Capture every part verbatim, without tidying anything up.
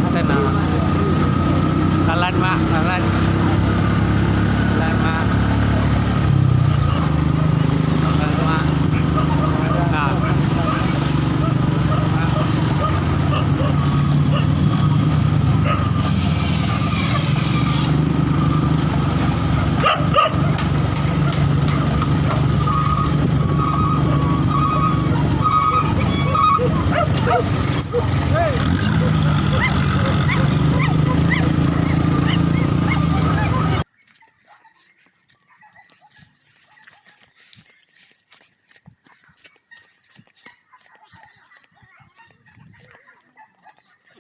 Tenang. Pelan, Mak, pelan. Pelan, Mak. Pelan, Mak. Nah.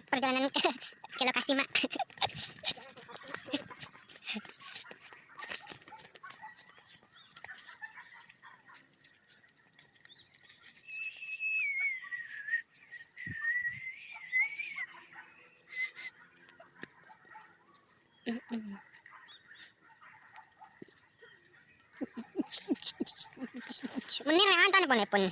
Perjalanan ke, ke lokasi, Mak. Menir memang tan pun, pun.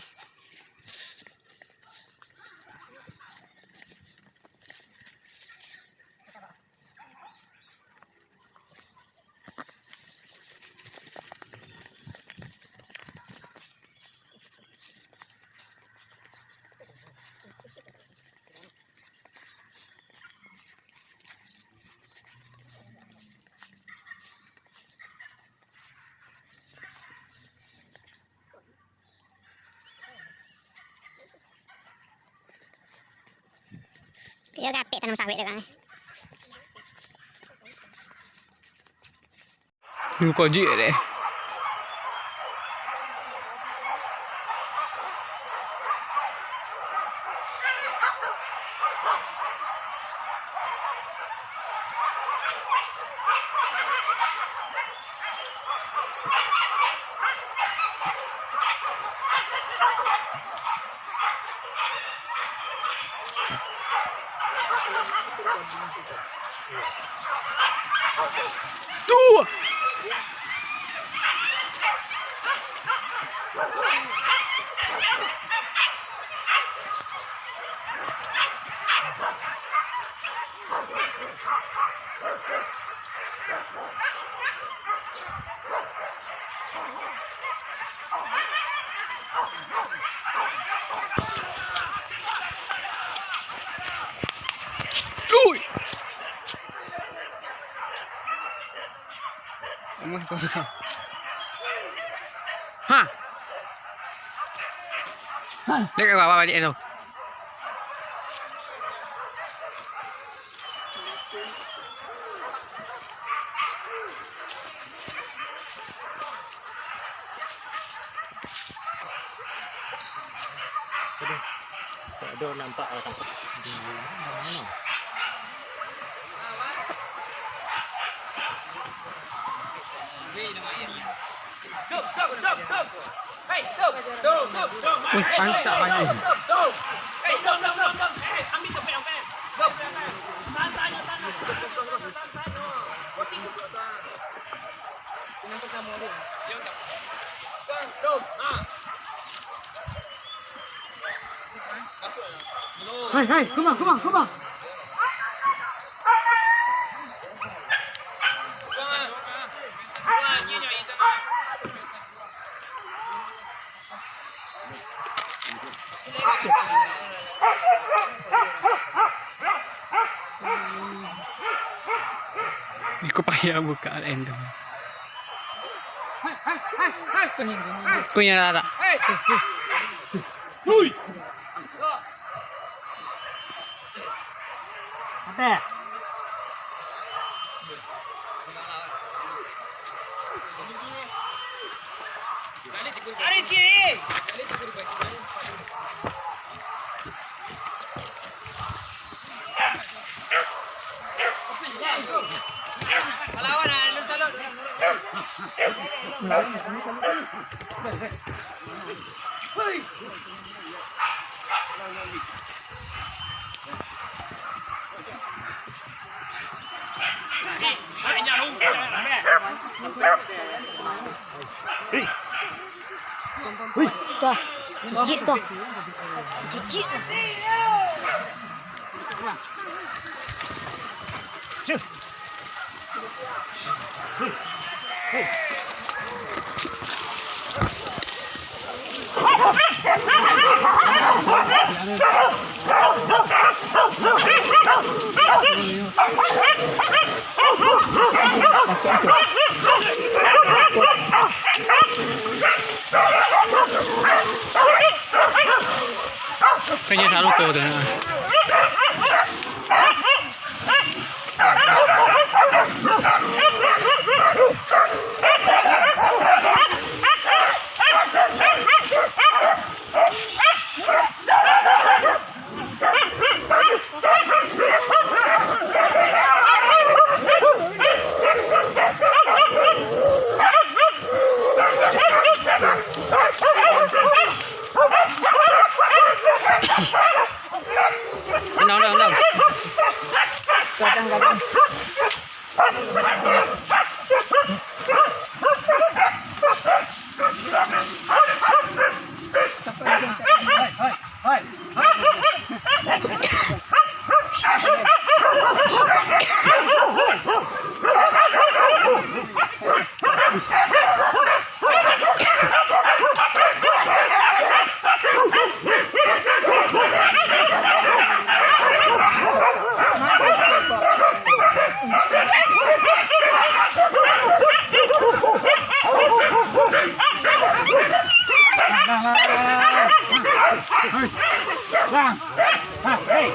Iyo gapik tanam sawit tu kan. Muko jik deh. Tuh. Lui! Ha. Dek ka bawah baliak tu. Aduh, tak ada nampak lah, tak. Wih, pancak banyak. Hai, hai, come on, come on, come on. Iko payah buka endam. Kunyah rara. Mati. Tarik kiri. Wih, tah. Cicik tah. Cicik. Kayaknya salah kau tu. Undang, undang, undang. Gadang, gadang. Bang. Hei.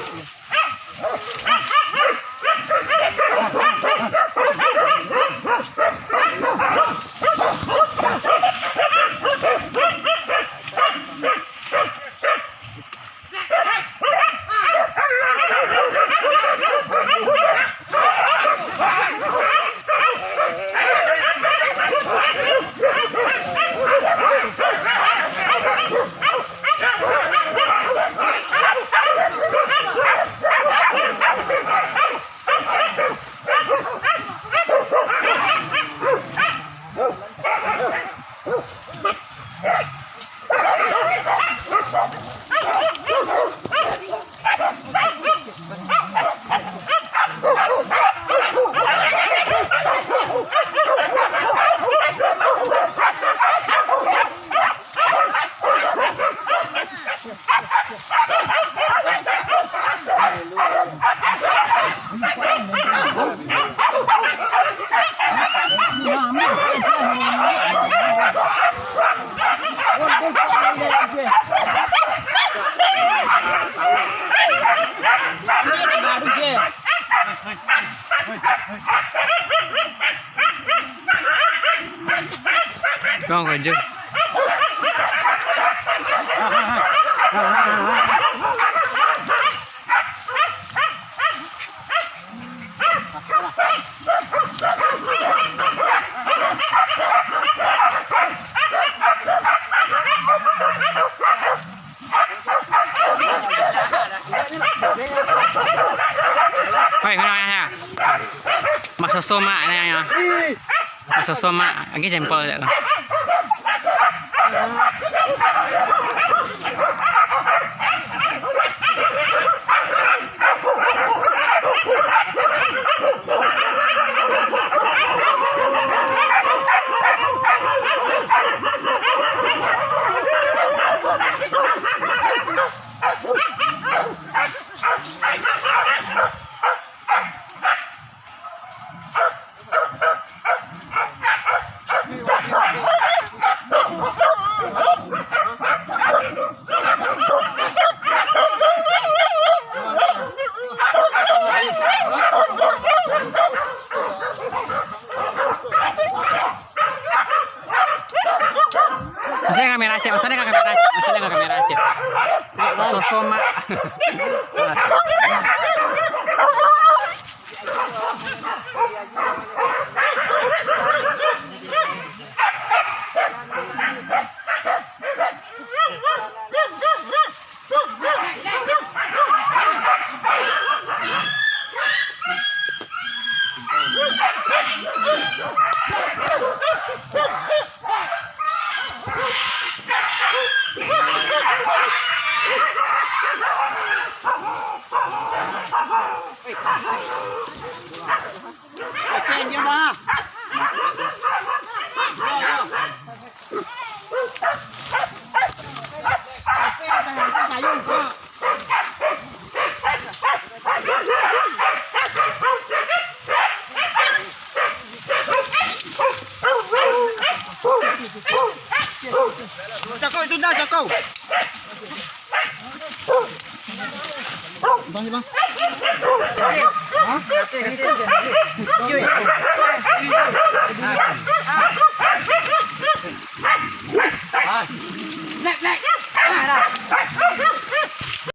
Kau kerja. Hoi, minum air ha. Masoso mak, nanya. Masoso mak, lagi jempol je tu. Maksudnya kamera cek, maksudnya kamera cek, maksudnya kamera cek. Sosok mak. Oke, diam, Bang. Yo, yo. Oke, tahan, tahan, sayang. Cakau itu dah, cakau. Bang, bang. Hah? Black, black. Ah, dah.